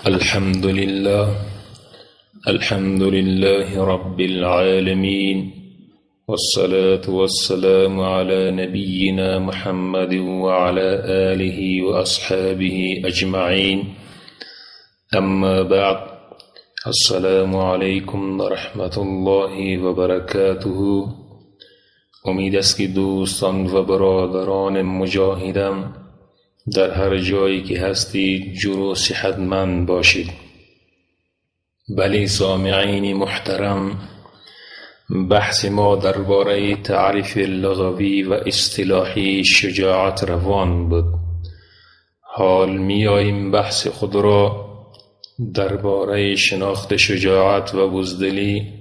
الحمد لله، الحمد لله رب العالمين، والصلاة والسلام على نبينا محمد وعلى آله وأصحابه أجمعين. أما بعد، السلام علیکم و رحمة الله و برکاته. امید است که دوستان و برادران مجاهدم در هر جایی که هستید جور و صحتمند باشید. بله سامعین محترم، بحث ما درباره تعریف لغوی و اصطلاحی شجاعت روان بود. حال می‌آییم بحث خود را درباره شناخت شجاعت و بزدلی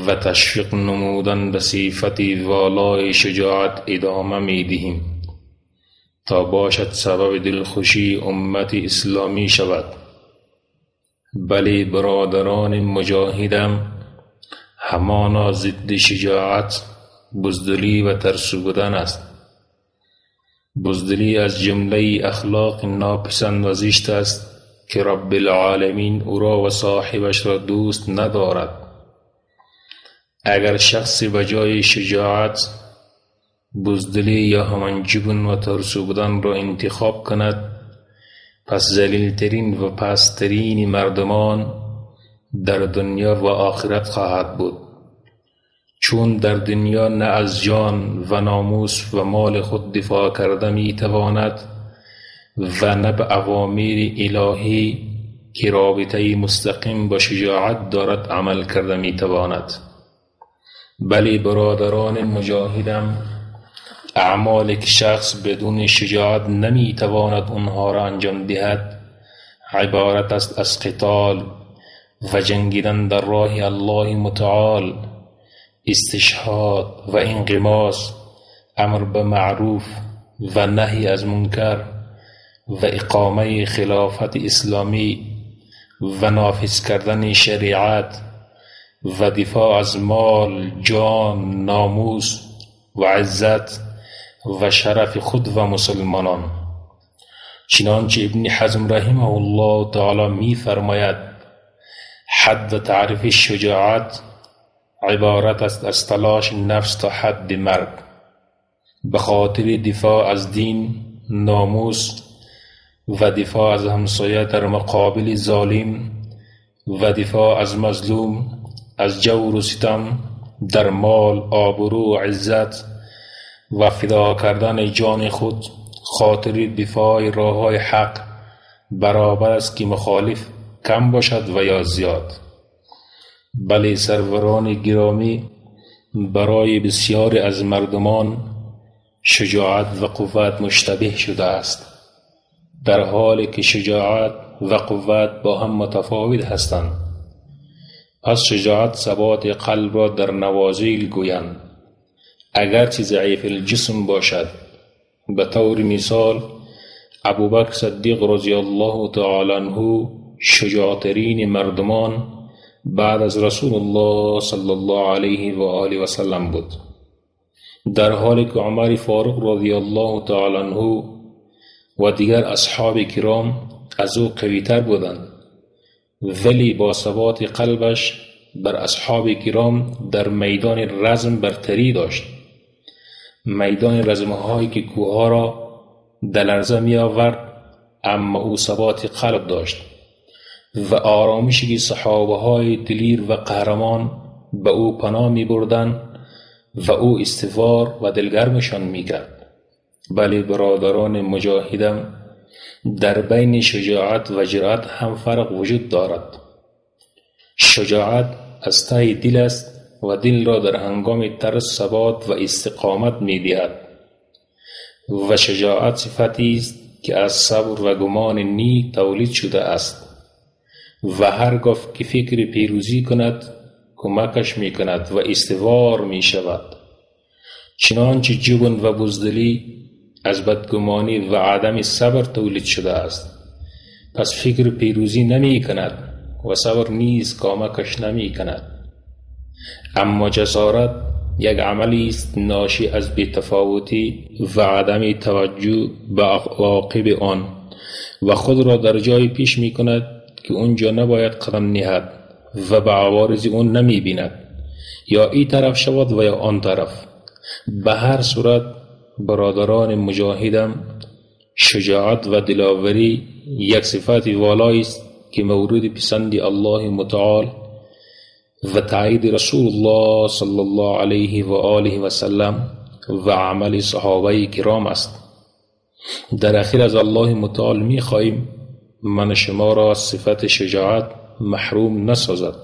و تشویق نمودن به صفت والای شجاعت ادامه می‌دهیم تا باشد سبب دلخوشی امت اسلامی شود. بله برادران مجاهدم، همانا ضد شجاعت بزدلی و ترسو بودن است. بزدلی از جمله اخلاق ناپسند و زشت است که رب العالمین او را و صاحبش را دوست ندارد. اگر شخصی به جای شجاعت بزدلی یا همان جبن و ترسو بودن را انتخاب کند، پس ذلیل‌ترین و پست‌ترین مردمان در دنیا و آخرت خواهد بود، چون در دنیا نه از جان و ناموس و مال خود دفاع کرده میتواند و نه به اوامر الهی که رابطه مستقیم با شجاعت دارد عمل کرده میتواند. بله برادران مجاهدم، اعمالی که شخص بدون شجاعت نمیتواند آنها را انجام دهد عبارت است از قتال و جنگیدن در راه الله متعال، استشهاد و انغماس، امر به معروف و نهی از منکر و اقامه خلافت اسلامی و نافذ کردن شریعت و دفاع از مال، جان، ناموس و عزت و شرف خود و مسلمانان. چنانچه ابن حزم رحمه الله تعالی می فرماید حد و تعریف شجاعت عبارت است از تلاش نفس تا حد مرگ به خاطر دفاع از دین، ناموس و دفاع از همسایه در مقابل ظالم و دفاع از مظلوم از جور و ستم در مال، آبرو و عزت و فدا کردن جان خود خاطر دفاع راه‌های حق برابر است که مخالف کم باشد و یا زیاد. بله سروران گرامی، برای بسیاری از مردمان شجاعت و قوت مشتبه شده است، در حالی که شجاعت و قوت با هم متفاوت هستند. پس شجاعت ثبات قلب را در نوازل گویند، اگرچه ضعیف الجسم باشد. به طور مثال ابوبکر صدیق رضی الله تعالی عنه شجاعترین مردمان بعد از رسول الله صلی الله علیه و آله و سلم بود، در حالی که عمر فاروق رضی الله تعالی عنه و دیگر اصحاب کرام از او قویتر بودند، ولی با ثبات قلبش بر اصحاب کرام در میدان رزم برتری داشت. میدان رزمهایی که کوهها را در لرزه می آورد، اما او ثبات قلب داشت و آرامشی که صحابه های دلیر و قهرمان به او پناه می بردند و او استوار و دلگرمشان می کرد. بله برادران مجاهدم، در بین شجاعت و جرأت هم فرق وجود دارد. شجاعت از ته دل است و دل را در هنگام ترس ثبات و استقامت می دهد و شجاعت صفتی است که از صبر و گمان نیک تولید شده است و هرگاه که فکر پیروزی کند کمکش می کند و استوار می شود. چنانچه جبن و بزدلی از بدگمانی و عدم صبر تولید شده است، پس فکر پیروزی نمی کند و صبر نیز کمکش نمی کند. اما جسارت یک عملی است ناشی از بی‌تفاوتی و عدم توجه به عواقب آن و خود را در جایی پیش می کند که اونجا نباید قدم نهد و به عوارض اون نمی بیند، یا ای طرف شود و یا آن طرف. به هر صورت برادران مجاهدم، شجاعت و دلاوری یک صفت والایی است که مورد پسند الله متعال و تایید رسول الله صلی الله علیه و آله و سلم و عمل صحابه کرام است. در اخیر از الله متعال می خواهیم من شما را از صفت شجاعت محروم نسازد.